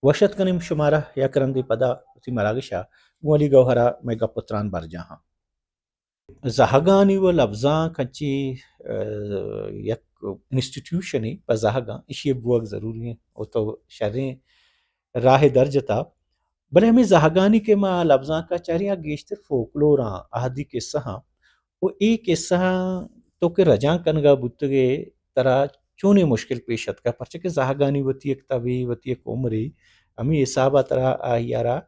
وش اتک کنیں شمارا یک رندے پدا وتی مراگش ءَ گوں علی گوہر ءَ مئے گپ ءُ تران برجاہ اَنت۔ زہگانی و لبزانک انچیں، ءَ، یک انسٹیٹیوشنے پہ زہگاں، ایشی ءِ بوگ ضروری اِنت۔ او تو شریں راہے در جتا۔ بلے ہمے زہگانی کہ ما لبزانک ءَ چاریں، آ گیشتر فوکلور آں، اہدی قصہ آں۔ و اے قصہ آں تو کہ رجانک کنگا بوتگ ئے، ترا چونیں مشکل پیش اتکا؟ پرچہ کہ زہگانی وتی یک تبے، وتی یک عمرے، ہمے حساب ءَ ترا آئی ءَ را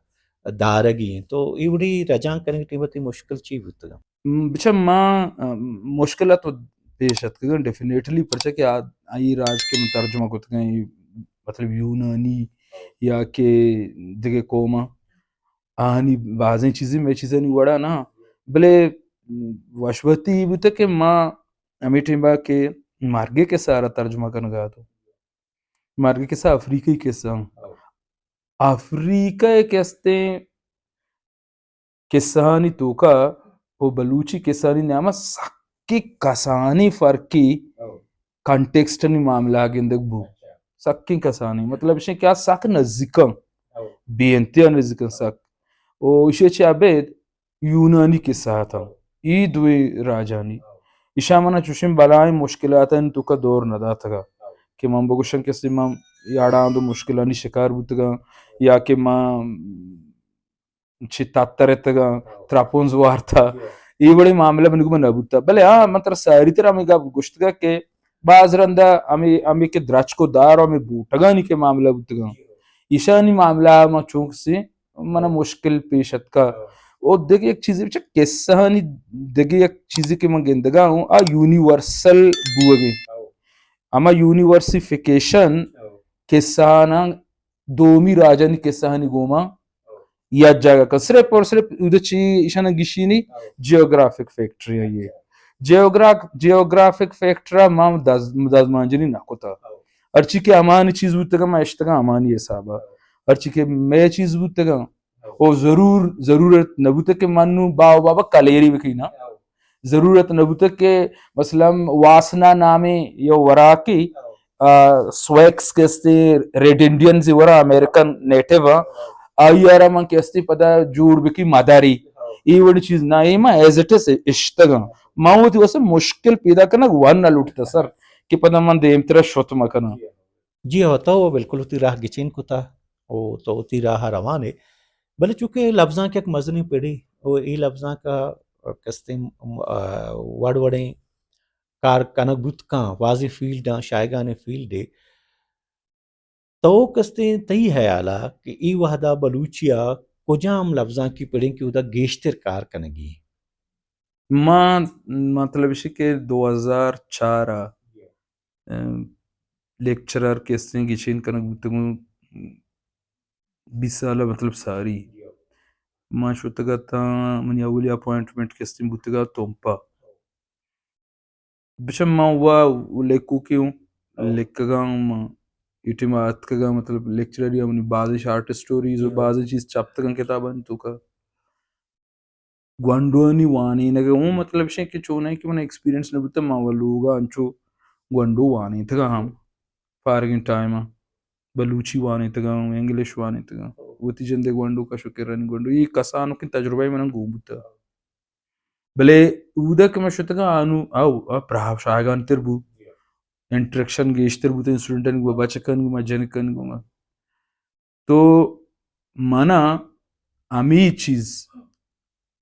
دارگی اِنت۔ تو اے وڑیں رجانک کنگ ءِ ٹیم ءَ تئی مشکل چی بوتگ اَنت؟ م، بچا ما، ا، مشکلات تو پیش اتکگ اَنت، ڈیفینیٹلی، پرچا کہ آ، آئی راج کہ من ترجمہ کتگ اَنت، مطلب یونانی یا کہ دگہ قوماں، آہانی بازیں چیزیں مئے چیزانی وڑا نہ، بلے وشبختی اے بوتگ کہ ما ہمے ٹیم ءَ کہ مرگ ءِ قصہ ءَ را ترجمہ کنگ ءَ اتوں۔ مرگ ءِ قصہ افریقی قصہ اَنت۔ افریقہ ءِ کہ استیں قصہانی توکا و بلوچی قصہانی نیاما سکیں کسانیں فرقے او۔ کانٹیکسٹانی معاملہ ءَ گندگ بو۔ اچھا۔ سکیں کسانیں، مطلب ایش کہ آ سک نزیکاں۔ او۔ بے انتہا نزیکاں سک۔ او ایشی چہ ابید یونانی قصہ اتاں۔ او۔ اے دوئیں راجانی۔ او۔ ایشاں منا چوشیں بلاہیں مشکلاتانی توکا دور نہ داتگا۔ او۔ کہ من بگوشاں کہ استیں من اڑاند و مشکلانی شکار بوتگاں یا کہ من چہ تتر اتگاں، ترپنز وارتا، اے وڑیں معاملہ منی گوما نہ بوتا۔ بلے ہاں، من ترا ساری ترا ہمے گپ گوشتگا کہ باز رندا ہمے، ہمے کہ درچک و دار و ہمے بوٹگانی کہ معاملہ بوتگاں، ایشانی معاملہ ما چونکسے منا مشکل پیش اتکا۔ او دگہ یک چیزے، بچا قصہانی دگہ یک چیزے کہ من گندگا ہوں، آ یونیورسل بوگے۔ ہما یونیورسیفیکیشن قصہاناں دومی راجانی قصہانی گوما یک جاگہ کن۔ صرف اور صرف اود چی ایشانا گشینی جیوگرافک فیکٹر آئی۔ جیوگرا-، جیوگرافک فیکٹر ما دز-، دزمانجنی نہ کتا۔ ہرچی کہ ہمانی چیز بوتگا، ما اشتگا ہمانی حسابا۔ ہرچی کہ مئے چیز بوتگا، او ضرور، ضرورت نہ بوتگ کہ من نوں باو بابا کلیری بکناں۔ ضرورت نہ بوتگ کہ مثلاً واسنا نامیں یا وراکے، آ، سویکس کہ استیں ریڈ انڈینز ورا امریکن نیٹو آں، آئی ءَ را من کہ استیں پدا جوڑ بکی مداری۔ اے وڑی چیز نہ، اے ما ایز اٹ از اشتگاں۔ ما وتی واسطہ مشکل پیدا کنگ ون نہ لوٹتا سر کہ پدا من دیمترا شت مکناں۔ جی ہو، تو بالکل وتی راہ گچین کتا و تو وتی راہ ءَ روان ئے۔ بلے چونکہ لبزانک یک مزنیں پڑے و اے لبزانک ءَ کستیں، آ، وڑ وڑیں کار کنگ بوت کن، بازیں فیلڈاں، شایگانیں فیلڈے۔ تو کستیں تئی ہیال ءَ کہ اے وہد ءَ بلوچی ءَ کجام لبزانکی پڑیں کہ اودا گیشتر کار کنگی؟ ما مطلب اش کہ دو ہزار چار ءَ، ام، لیکچرر کہ استیں گچین کنگ بوتگوں، بیست سال ءَ مطلب ساری۔ ما شتگ اتاں، منی اولی اپوائنٹمنٹ کہ استیں بوتگا تمپا۔ بچم ما وا لیکوکے ہوں، لکھگا ہوں ما۔ اے ٹائم اتکگا مطلب لیکچرری منی بازیں شارٹ اسٹوریز و بازیں چیز چھپتگاں کتابانی توکا۔ گونڈوانی وانینگ ءَ اوں مطلب اش کہ چونائی کہ من ایکسپیرینس نہ بوتہ، ما و لوگ ءَ انچو گونڈو وانینتگ ءَ ہم فارغیں ٹائم ءَ بلوچی وانینتگ ءَ، انگلش وانینتگ ءَ، وتی جند ءِ گونڈو کش و کرانی گونڈو، اے کسانکیں تجربہ من گون بوتہ۔ بلے اودا کہ من شتگ ءَ آنو او، آ پراہ شاہگان تر بو، انٹریکشن گیشتر بوتہ اسٹوڈنٹانی گوما، بچکانی گوما، جنکانی گوما۔ تو منا ہمے چیز،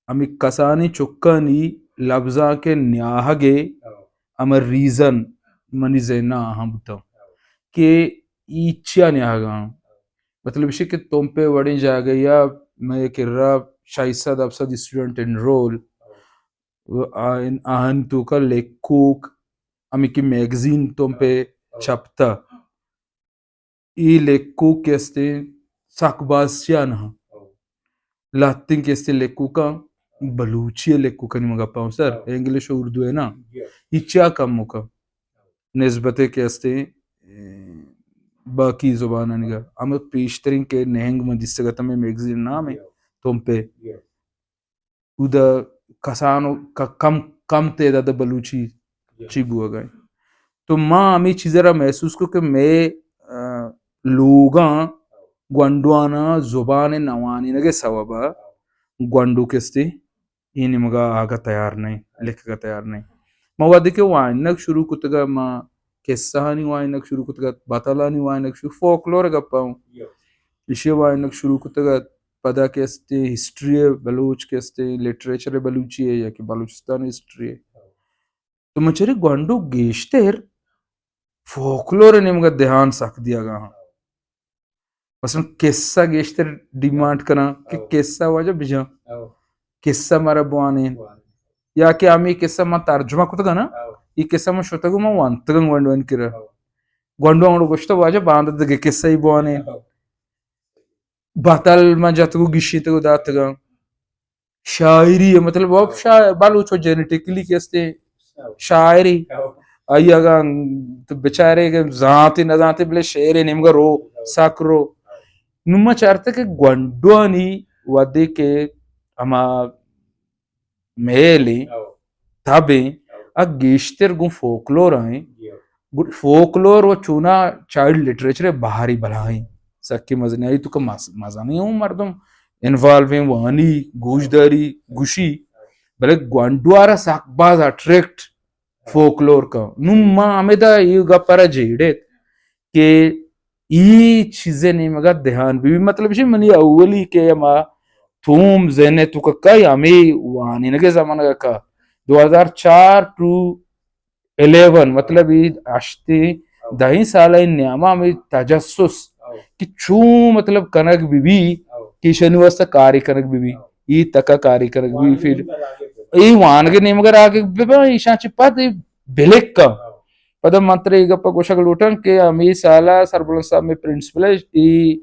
ہمے کسانیں چکانی لبزانک ءِ نیاہگ ءِ ہما ریزن منی ذہن ءَ آہاں بوتاں کہ ای چیا نیاہگ ءَ آں۔ مطلب ایش کہ تمپ ءِ وڑیں جاگہ یا مئے کرا شش سد ہپت سد اسٹوڈنٹ انرول، آہانی توکا لیکوک، ہمے کہ میگزین تمپ ءِ چھپتہ۔ اے لیکوک کہ استیں سک باز چیا نہ۔ لہتیں کہ استیں لیکوکاں، بلوچی ءِ لیکوکانی من گپاں سر، انگلش و اردو ءِ نہ۔ اے چیا کموکا نسبت کہ استیں، اے، باقی زبانانی گا۔ ہمے پیشتریں کہ نہنگ من دیستگ اتاں مئے میگزین نام ءِ تمپ ءِ۔ اودا کسان و ک-، کم، کم تعداد بلوچی چی بوگا انت۔ تو ما ہمے چیز را محسوس کو کہ مئے، آ، لوگاں گونڈواناں زبان نوانینگ ءِ سبب ءَ گونڈو کستے اے نیمگا آگا تیار نہ ایں، لکھگا تیار نہ ایں۔ ما وہدے کہ وانگ شروع کتگا، ما قصہانی وانگ شروع کتگا، بتلانی وانگ شروع، فوکلور گپا ہوں۔ ایشی وانگ شروع کتگا، پدا کہ استے ہسٹری، بلوچ کہ استے لٹریچر بلوچی ہے یا کہ بلوچستان ہسٹری ہے۔ تو من چرے گونڈو گیشتر فوکلور نیمگا دھیان سک دیگا ہاں۔ مثلاً قصہ گیشتر ڈیمانڈ کناں کہ او۔ قصہ واجہ بجاں۔ او۔ قصہ مارا بوانین۔ بوانین۔ یا کہ ہمیں قصہ من ترجمہ کتگا نا، او۔ یہ قصہ من شتگو من وانتگاں گونڈوانی کرا۔ او۔ گونڈو انگو گوشتو واجہ باند دگہ قصہ ہی بوانین۔ او۔ بتل من جتگو گشیتگو داتگاں۔ شاعری ہے، مطلب، وہ شا-، بلوچ و جینیٹیکلی کہ استے شاعری۔ آئی اگاں تو بیچارے کہ زانتے نہ زانتے، بلے شعر نیمگا رو، سک رو۔ نو ما چارتے کہ گونڈوانی وہدے کہ ہما میل ہیں، تب ہیں، آ گیشتر گوں فوکلور ہیں۔ گڈ فوکلور و چونا چائلڈ لٹریچر ءِ بہاری بلاہیں سکیں مزنیں، آئی توکا مز-، مزنیں اوں مردم انوالو ایں، وانی، گوشداری، گوشی، بلے گونڈوارا سک باز اٹریکٹ فوکلور کا۔ نوں ما ہمیدا اے گپ را جیڑت کہ ای چیزے نیمگا دھیان بی، مطلب چی منی اولی کہ ما توم ذہن توکا کئی ہمیں وانینگے زمانگا کا دو ہزار چار ٹو الیون، مطلب، ای ہشتیں، دہیں سال ءِ نیاما ہمیں تجسس کہ چون، مطلب، کنگ بی بی، کہ ایشانی واسطہ کاری کنگ بی بی، ای تکا کاری کنگ بی، پھر ای وانگ نیمگ راگے بی بی، ایشاں چہ پد ای بلک کا۔ پدا من ترے ای گپا گوشگ لوٹاں کہ ہمیں سالا سربلند صاحب میں پرنسپل ہے، ای،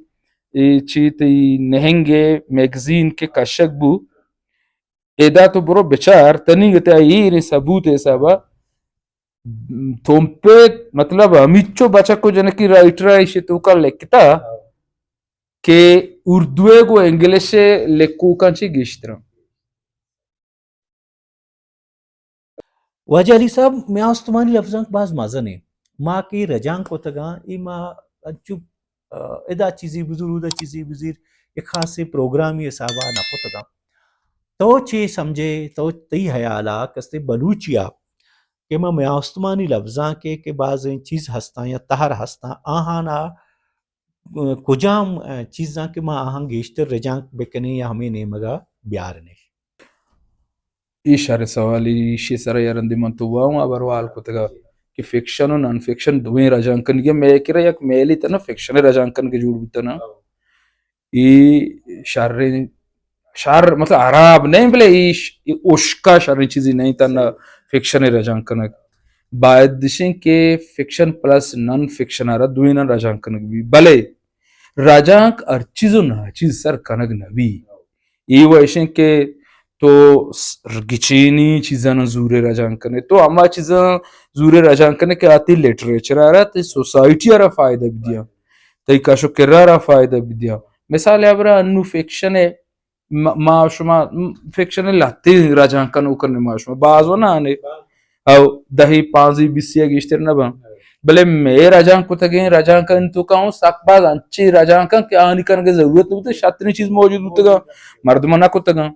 ای چی تی نہنگ میگزین کے کشگ بو، ادا تو برو بچار، تنیگہ تیا ایریں ثبوت ءِ حسابا تومپے، مطلب، ہمیچو بچک و جنکی رائٹر ایشی توکا لکھتا کہ اردو ءِ گو انگلش ءِ لکھوکاں چی گیشتر۔ واجہ علی صاحب، میان استمانی لبزانک باز مزن ایں۔ ما کہ رجانک کتگاں، ای ما انچو، آ، ادا چیزی بزور، اودا چیزی بزیر، یک خاصیں پروگرامی حسابا نہ کتگاں۔ تو چے سمجھے، تو تئی حیالا کستے بلوچیا کہ ما میان استمانی لبزانک کہ بازیں چیز ہستاں یا تہر ہستاں، آہانا کجام، آ، چیزاں کہ ما آہاں گیشتر رجانک بکنیں یا ہمیں نیمگا بیارنیں؟ اے شر سوالے، ایشی سرا یا رندے من تو واہوں ہبر و حال کتگا کہ فکشن و نان فکشن دوئیں رجانک کنگی، مئے کرا یک میلی تنا فکشن رجانک کنگی جوڑ بوتا نا۔ اے شریں، شر مطلب حراب نہیں، بلے اے ش-، اے اشکا شریں چیزی نہیں تنا فکشن رجانک کنگ۔ باید دشیں کہ فکشن پلس نان فکشن را دوئیناں رجانک کنگ بی، بلے رجانک ہر چیز و ناچیز سر کنگ نہ بی۔ اے و ایشیں کہ تو س-، گچینی چیزاں زورے رجانک کنے، تو ہما چیزاں زورے رجانک کنے کہ آ تئی لٹریچر ءَ را، تئی سوسائٹی ءَ را فائدہ بدیاں، تئی کش و کرا را فائدہ بدیاں۔ مثال ءِ ہبرا انو فکشن ءَ م-، ما شما، م-، فکشن ءَ لہتے رجانک کنوک کنے ما شما، باز و نہ آنے۔ او دہی، پانزدہی، بیستی ءَ گیشتر نہ باں۔ بلے مئے رجانک کتگیں رجانکانی توکا اوں سک باز انچیں رجانک انت کہ آنی کنگ ءِ ضرورت نہ بوتگ، شتریں چیز موجود بوتگاں، مردماں نہ کتگاں۔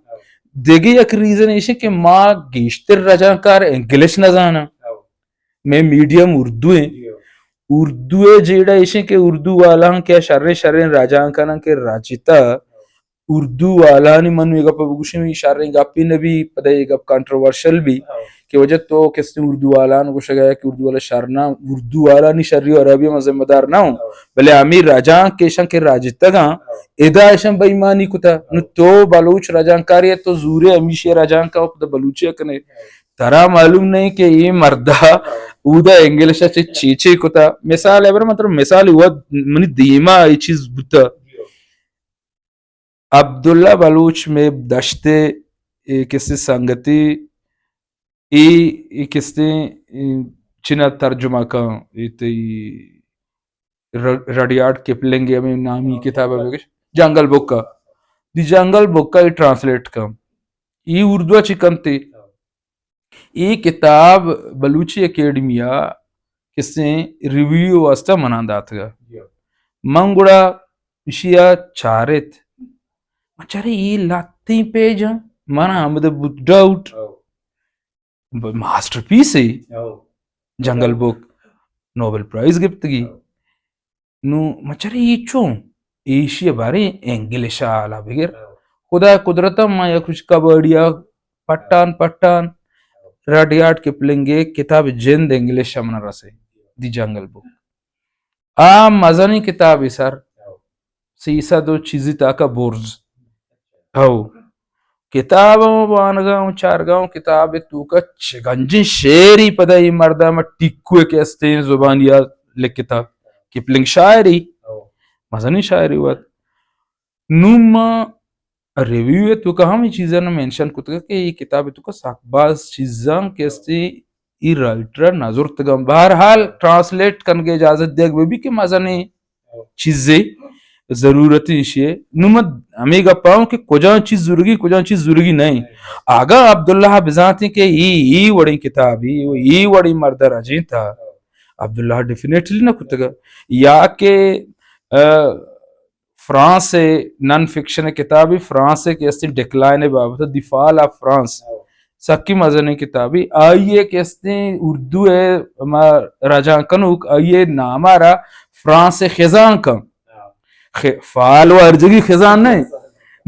دگہ یک ریزن ایش انت کہ ما گیشتر رجانکار انگلش نہ زاناں۔ مئے میڈیم اردو انت۔ اردو ءِ جیڑہ ایش انت کہ اردو والاں کہ شریں شریں رجانک اناں کہ رچتہ، اردو والانی، من اے گپ بگوشیں، اے شریں گپے نہ بی، پدا اے گپ کنٹروورشل بی، ہاں۔ کہ واجہ تو کسے اردو والان گوشگ ءَ ئے کہ اردو والا شر نہ، اردو والانی شری و حرابی من ذمہ دار نہ اوں، ہاں۔ بلے ہمے رجانک کہ ایشاں کہ رجتگاں، ہاں۔ ادا ایشاں بے ایمانی کتا۔ نو تو بلوچ رجانکارے ئے، تو زورے ہمیشی رجانک ءَ پدا بلوچی ءَ کنے۔ ہاں۔ ترا معلوم نہیں کہ اے مردا، ہاں۔ اودا انگلش ءَ چے چے کتا۔ مثال ءِ ہبر، مطلب، مثال وت منی دیما اے چیز بوتا۔ عبداللہ بلوچ مئے دشت ءِ اے کسے سنگتے، اے، اے کسے، اے، چنا ترجمہ کن، اے تئی ر-، رڈیارڈ کپلنگ ءِ ہمے نامی کتاب ءَ بگش، جنگل بک ءَ۔ دی جنگل بک ءَ اے ٹرانسلیٹ کن۔ اے اردو ءَ چی کنتے؟ اے کتاب بلوچی اکیڈمی ءَ کسے ریویو واسطہ منا داتگ۔ جی۔ من گڑا ایشی ءَ چارت، من چارے اے لہتیں پیج آں، من ہمدا بوت ڈاؤٹ۔ او۔ ب-، ماسٹر پیس ہے۔ او۔ جنگل بک نوبل پرائز گپتگی۔ او۔ نوں من چارے اے چون؟ ایشی ءَ باریں انگلش ءَ حالا بگر۔ او۔ خدا قدرت ءَ من یک روچ کباڑی ءَ پٹان پٹان رڈیارڈ کپلنگ ءِ کتاب جند انگلش ءَ من رسے، دی جنگل بک۔ آ مزنیں کتابے سر۔ او۔ سیصد و چیزی تاکا برز۔ او۔ کتاب ہم وانگا ہوں، چارگا ہوں، کتاب توکا چگنجیں شعری پدا اے مردا ما ٹیکو کہ استیں زبانی آ لکھتا۔ کپلنگ شاعری۔ او۔ مزنیں شاعری وت۔ نوں ما ریویو ءِ توکا ہمے چیزاں مینشن کتگ کہ اے کتاب ءِ توکا سک باز چیزاں کہ استیں اے رائٹر ءَ نہ زرتگاں۔ بہرحال ٹرانسلیٹ کنگ ءِ اجازت دیگ بہ بی کہ مزنیں چیزے ضرورت ایشی ءِ۔ نوں من ہمے گپ ءَ آں کہ کجام چیز زورگی، کجام چیز زورگی نہ ایں۔ اگاں عبداللہ بزانتیں کہ اے، اے وڑیں کتابے، اے وڑیں مرد ءَ رجینتا، عبداللہ ڈیفینیٹلی نہ کتگ۔ یا کہ، آ، فرانس ءِ نان فکشن ءِ کتابے، فرانس ءِ کہ استیں ڈکلائن ءِ بابت ءَ، دی فال آف فرانس، سکی مزنیں کتابے۔ آئی ءِ کہ استیں اردو ءِ ما رجانک کنوک، آئی ءِ نام ءَ را فرانس ءِ خزانک آں۔ خ-، فال و ہرجگی خزان نہ۔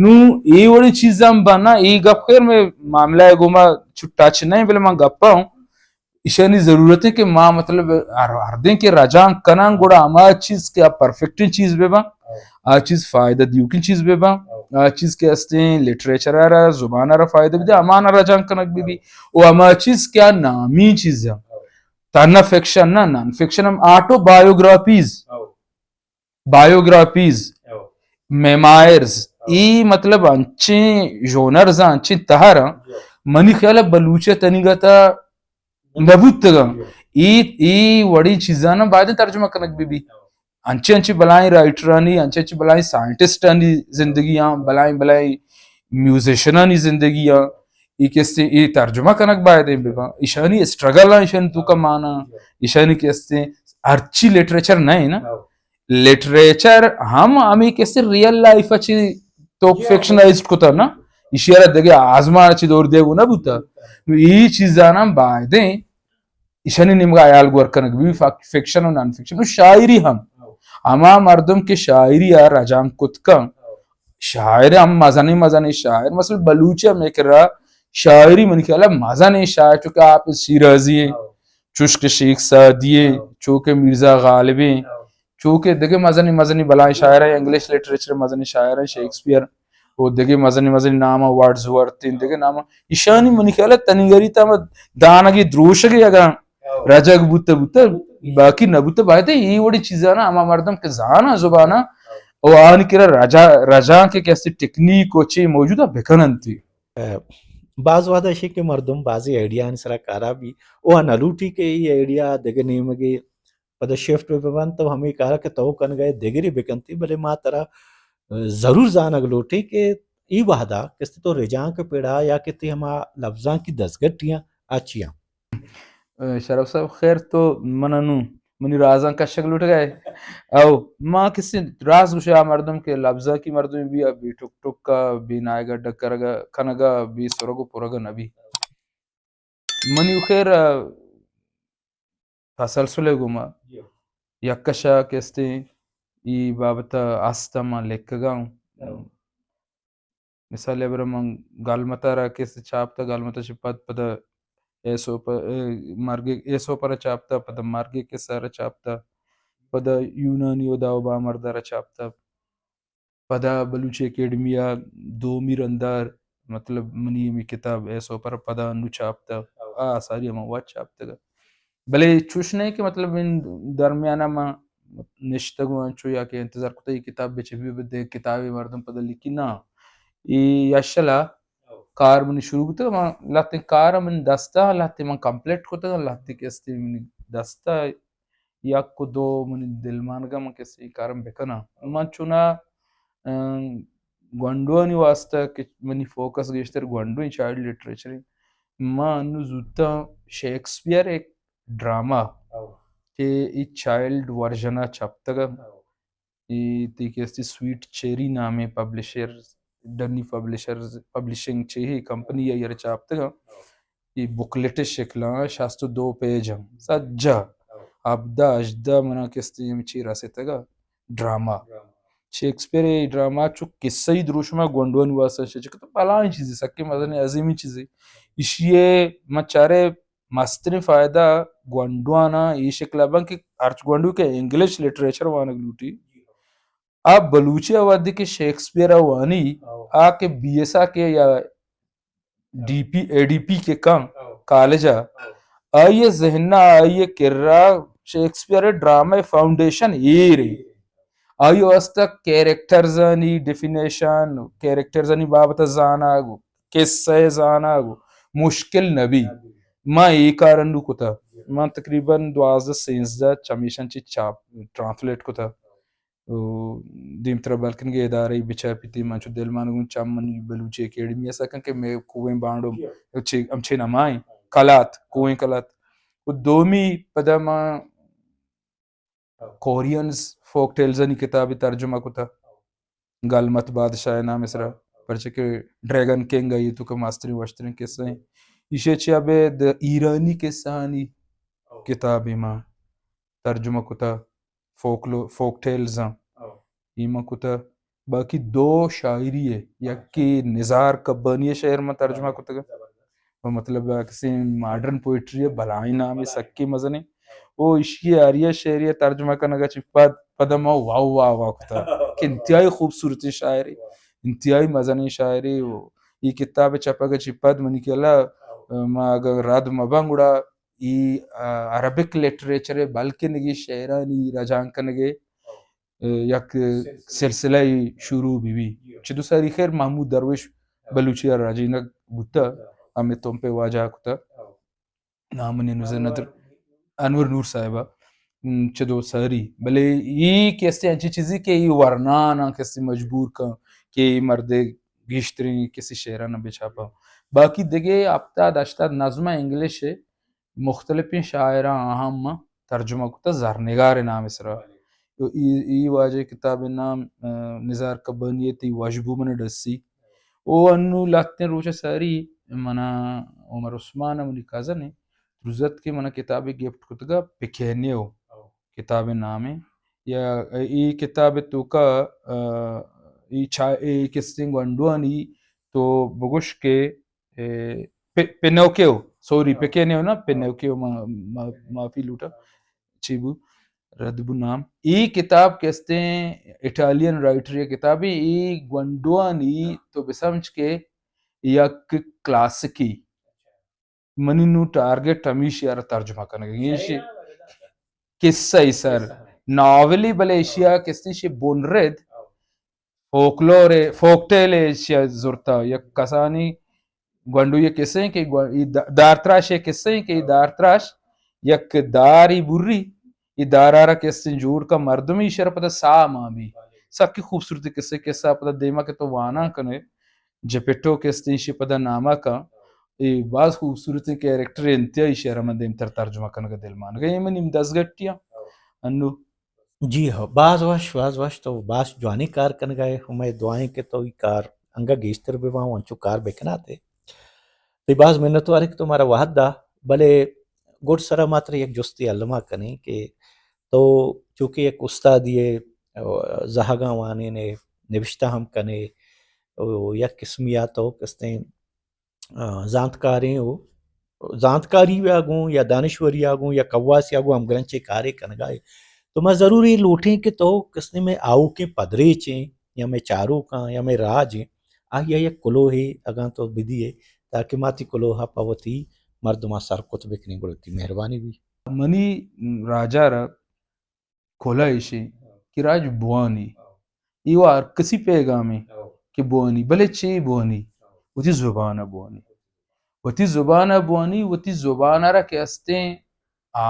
نوں اے وڑیں چیزاں بنا، اے گپ خیر میں معاملہ ءَ گوما چو ٹچ نہ، بلے من گپ ءَ ہوں۔ ایشانی ضرورت ہے کہ ما مطلب ہر، ہر دیں کہ رجانک کناں گڑا ہما چیز کہ آ پرفیکٹیں چیز بہ باں، آ چیز فائدہ دیوکیں چیز بہ باں، آ چیز کہ استیں لٹریچر ءَ را، زبان ءَ را فائدہ بدے، ہما نا رجانک کنگ بہ بی۔ و ہما چیز کہ آ نامی چیز ہے۔ تنہا فکشن نہ، نان فکشن ہم آٹو بایوگرافیز۔ بایوگرافیز، او۔ میمائرز، او۔ ای مطلب انچیں ژونرز آں، انچیں تہر آں، او۔ منی خیال ءَ بلوچ ءِ تنیگت ءَ نہ بوتگ آں۔ او۔ ای، ای وڑیں چیزاں باید ترجمہ کنگ بہ بی۔ او۔ انچیں انچیں بلائیں رائٹرانی، انچیں انچیں بلائیں سائنٹسٹانی زندگی آں، بلائیں بلائیں میوزیشنانی زندگی آں۔ ای کسے ای ترجمہ کنگ باید ایں بہ باں۔ ایشانی اسٹرگل آں، ایشانی توکا مانا، ایشانی کسے ہرچی لٹریچر نہ ایں نا۔ او۔ لٹریچر ہم ہمے کسے ریئل لائف ءَ چی تو فکشنائزڈ کتا نا، ایشی ءَ را دگہ آزمان ءَ چی دور دیگ نہ بوتا۔ نو ای چیزاں ہم بایدیں ایشانی نیمگا ہیال گور کنگ بی، فک-، فکشن و نان فکشن و شاعری ہم۔ ہما مردم کہ شاعری ءَ رجانک کت کن، شاعر ہم مزنیں مزنیں شاعر، مثلا بلوچی ہم ایک را شاعری منی خیال ءَ مزنیں شاعر، چونکہ حافظ شیرازی ایں، چوش کہ شیخ سعدی ایں، چو کہ میرزا غالب ایں، چو کہ دگہ مزنیں مزنیں بلائیں شاعر ایں، انگلش لٹریچر مزنیں شاعر ایں، شیکسپیئر، و دگہ مزنیں مزنیں نام ایں، ورڈز ورتھ ایں، دگہ نام ایں۔ ایشانی منی خیال ءَ تنیگری تا ہم دانگے دروشگے اگاں رجگ بوتہ بوتہ، باقی نہ بوتہ۔ باید ایں اے وڑیں چیزانا ہما مردم کہ زاناں زبانا و آنی کرا رجا-، رجانک کہ کسے ٹیکنیک و چی موجود ایں بکننتی۔ باز وہدا اشی کہ مردم بازی آئیڈیا آنی سرا کارا بی، او آ نہ لوٹی کہ ای آئیڈیا دگہ نیمگے پدا شفٹ بہ بنت و ہمے کارا کہ تو کنگا ئے دگرے بکنتی، بلے ما ترا ضرور زانگ لوٹیں کہ ای وہدا کسے تو رجانک پڑا یا کہ تی ہما لبزانکی دزگٹیاں آ چیاں؟ شرف صاحب، خیر تو من نوں منی رازاں کشگ لوٹگا ئے۔ او، ما کسے راز گوشے آ مردم کہ لبزانکی مردم بی، آ بی ٹک ٹک ءَ، بی نائگا ڈکرگا، کنگا، بی سرگ و پرگا نبی۔ منی خیر، آ، تسلسل ءِ گوما یک کشا کہ استیں ای بابت ءَ ہست ما لکھگا اوں۔ مثال ءَ برا من گالمتا را کسے چاپ تا، گالمتا چہ پد پدا ایسوپ، اے، مرگ ایسوپ را چاپ تا، پدا مرگ کسہ را چاپ تا، پدا یونانی و داو بامردا را چاپ تا، پدا بلوچی اکیڈمی ءَ دومی رندا مطلب منی ہمے کتاب ایسوپ را پدا انو چاپ تا، آ ساری ہما وت چاپ تگا۔ بلے چوش نہ کہ مطلب ان درمیان ءَ ما نشتگ و انچو یا کہ انتظار کتگ اے کتاب بچپی و دگہ کتابے مردم پدا لکھی، نہ۔ اے یشلا کار منی شروع بوتگ، من لہتیں کار منی دستا، لہتیں من کمپلیٹ کتگ، لہتیں کہ استی منی دستا، یک و دو منی دلمانگا من کہ استی کارم بکناں۔ من چونا، ام، گونڈوانی واسطہ کہ منی فوکس گیشتر گونڈویں چائلڈ لٹریچر ایں۔ ما انو زوتاں شیکسپیئر ایک ڈرامہ او۔ کہ ای چائلڈ ورژن ءَ چپتگ ءَ۔ او۔ اے تئی کہ استی سویٹ چیری نامیں پبلشر، ڈنی پبلشر، پبلشنگ چے اے کمپنی آئی ءَ را چاپتگ اَنت۔ اے بکلیٹ شکل ءَ شست ءُ دو پیج اَنت۔ سجہ ہبدہ ہژدہ منا کہ استی ہم چی رسیتگ ءَ ڈرامہ۔ شیکسپیئر ءِ ڈرامہ چو قصہ ئی دروشم ءَ گونڈوانی واسطہ شچ کہ تو بلاہیں چیزے، سکیں مزنیں عظیمیں چیزے۔ ایشی ءَ من چارے مستریں فائدہ گونڈواناں اے شکل ءَ بنت کہ ہرچ گونڈو کہ انگلش لٹریچر وانگ لوٹی، آ بلوچی ءَ وھدے کہ شیکسپیئر ءَ وانی، آ کہ بی ایس ءَ کہ یا ڈی پی، اے ڈی پی کہ کن کالج ءَ، آئی ءِ ذہن ءَ، آئی ءِ کرا شیکسپیئر ءِ ڈرامہ ءِ فاؤنڈیشن ایر اِنت۔ آئی ءِ واستہ کیریکٹرزانی ڈیفینیشن، کیریکٹرزانی بابت ءَ زانگ، قصہ ءِ زانگ مشکل نہ بی۔ ما اے کار انو کتہ۔ ما تقریباً دوازدہ سیزدہ چمیشاں چہ چاپ، ٹرانسلیٹ کتہ۔ او دیمترا بلکنگے ادارہ بچاپیتی، من چو دلمانگوں چم منی بلوچی اکیڈمی ءَ سکن کہ مئے کوئیں بانڈو چے، ہمچے نمائیں کلات، کوئیں کلات۔ و دومی پدا ما کورینز فوک ٹیلزانی کتابے ترجمہ کتہ، گلمت بادشاہ ءِ نام ءِ سرا، پرچہ کہ ڈریگن کنگ آئی توکا مستریں وشتریں قصہ ایں۔ ایشی چہ ابید ایرانی قصہانی کتابے ما ترجمہ کتہ، فوک لو-، فوک ٹیلز آں، اے ما کتہ۔ باقی دو شاعری ءِ، یکے نزار کبانی ءِ شعر ما ترجمہ کتگ۔ و مطلب، آ، کسے ماڈرن پوئٹری ءِ بلاہیں نامے، سکیں مزنیں۔ او ایشی ءِ آریا شعری ءِ ترجمہ کنگ ءَ چہ پد، پدا ما واہ واہ واہ کتہ کہ انتہائی خوبصورتیں شاعرے، انتہائی مزنیں شاعرے۔ و اے کتاب ءِ چپگ ءَ چہ پد منی خیال ءَ، آ، ما اگاں رد مہ باں گڑا اے، آ، عربک لٹریچر ءِ بلکنگے، شعرانی رجانک کنگے، آ، یک سلسلہ ئے شروع بہ بی۔ چہ دو ساری خیر محمود درویش بلوچی ءَ راجینگ بوتہ، ہمے تمپ ءَ واجہ کتہ۔ نام منی نو ذہن ءَ در-، انور نور صاحب ءَ، ہم، چہ دو ساری۔ بلے اے کہ استے انچیں چیزے کہ اے ورنان آں کہ استے مجبور کن کہ اے مردے گیشتریں کسے شعران ءَ بچاپاں۔ باقی دگہ ہپتاد ہشتاد نظم ءَ انگلش ءِ مختلفیں شاعراں آہاں ما ترجمہ کتہ زرنگار ءِ نام ءِ سرا۔ تو ای، ای واجہ کتاب ءِ نام، آ، نزار کبانی ءِ تئی وشبو من ڈسی۔ او انو لہتیں روچ ءَ ساری منا عمر عثمان ءَ منی کزن ءَ درزت کہ منا کتابے گفٹ کتگا پکینیو کتاب ءِ نام ءَ۔ یا ای کتاب ءِ توکا، آ، ای چا-، ای کسیں گونڈوانی تو بگوش کہ اے، پ-، پنوکیو، سوری، ہاں۔ پکینیو نا، ہاں۔ پنوکیو، ما-، ما-، معافی لوٹا۔ چی بو؟ رد بو نام۔ اے کتاب کہ استیں اٹالین رائٹر ءِ کتابے، اے گونڈوانی تو بسمجھ کہ یک کلاسیکے۔ منی نو ٹارگٹ ہمیشی ءَ را ترجمہ کنگ ءَ۔ ایشی قصہ ءِ سر، ناولے، بلے ایشی ءَ کہ استیں ایشی بنرد فوکلور ءِ، فوک ٹیل ءِ ایشی ءَ زرتا، یک کسانی گونڈوے ءِ قصہ ایں کہ گو-، ای د-، دارتراش ءِ قصہ ایں کہ ای دارتراش یک دارے بری، ای دار ءَ را کہ استیں جوڑ کا مردم ایشی ءَ را پدا ساہ مان بی۔ سکی خوبصورتی قصہ، قصہ پدا دیما کہ تو وانان کنے، جپٹو کہ استیں ایشی پدا ناما کن، اے باز خوبصورتیں کریکٹر انتہائی ایشی ءَ را من دیمتر ترجمہ کنگ ءَ دلمانگ ءَ۔ اے منی دزگٹی آں۔ انو جی ہو، باز وش، باز وش، تو باز جوانیں کار کنگا ئے۔ ہمے دعا ایں کہ تو ای کار انگا گیشتر بباں و انچو کار بکناتے۔ تئی باز منتوار ایں کہ تو مارا وہد دا، بلے گڈ سرا ما ترا یک جستے الما کنیں کہ تو چونکہ یک استادے ئے، زہگاں وانین ئے، نبشتہ ہم کن ئے، و یک قسمی آ تو کستیں آ، زانتکاریں و زانتکاری ءَ گوں یا دانشوری ءَ گوں یا کواسی ءَ گوں ہمگرنچیں کارے کنگا ئے۔ تو ما ضروری لوٹیں کہ تو کسے مئے آؤکیں پدریچیں یا مئے چاروکاں یا مئے راج ایں، آئی ءَ یک کلوہے اگاں تو بدیئے تاکہ ما تئی کلوہ ءَ پہ وتی مردماں سر کت بکنیں، گڑا تئی مہربانی بی۔ منی راج ءَ را کلہ ایشی کہ راج بوانی۔ ای و ہر کسی پیغامے کہ بوانی، بلے چے بوانی؟ وتی زبان ءَ بوانی۔ وتی زبان ءَ بوانی، وتی زبان ءَ را کہ استیں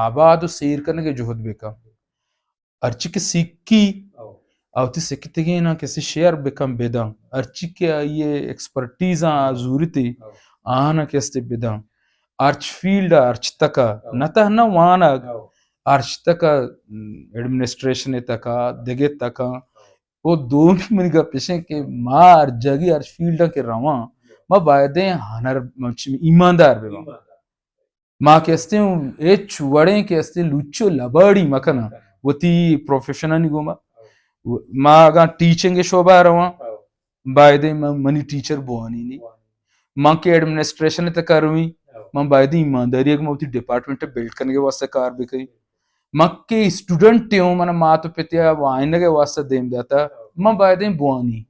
آباد و سیر کنگ ءِ جہد بکن۔ ہرچی کہ سیکی، آ وتی سکتگیناں کسی شیئر بکن بدن۔ ہرچی کہ آئی ءِ ایکسپرٹیز آں، آ زورتی، آہاں کہ استے بدن۔ ہرچ فیلڈ ءَ، ہرچ تک ءَ، نہ تہنا وانگ، ہرچ تک ءَ، ایڈمنسٹریشن ءِ تک ءَ، دگہ تک ءَ، او دومی منی گپ اش انت کہ ما ہر جاگہ ہر فیلڈ کہ رواں، ما بایدیں ہنر، ایماندار بباں۔ ما کہ استیں ہچ وڑیں کہ استیں لچو لباڑی مکناں وتی پروفیشنانی گوما۔ ما اگاں ٹیچنگ شعبہ رواں، بایدیں من، منی ٹیچر بوانی نی۔ من کہ ایڈمنسٹریشن تہ کرویں، من بایدیں ایمانداری کہ من وتی ڈپارٹمنٹ بلڈ کنگے واسطہ کار بکنیں۔ من کہ اسٹوڈنٹ ہوں، من مات و پتیا وائنگے واسطہ دیم داتا، من بایدیں بوانی۔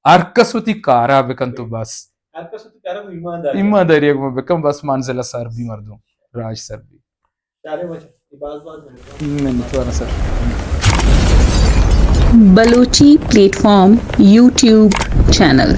ہر کس وتی کارا بکن تو بس۔ ہر کس وتی کارا گوں ایمانداری۔ ایمانداری گوں بکن بس، منزل سر بی مردم، راج سر بی۔ چارے بچ، باز باز منت۔ منت وارا sir. Balochi platform YouTube channel.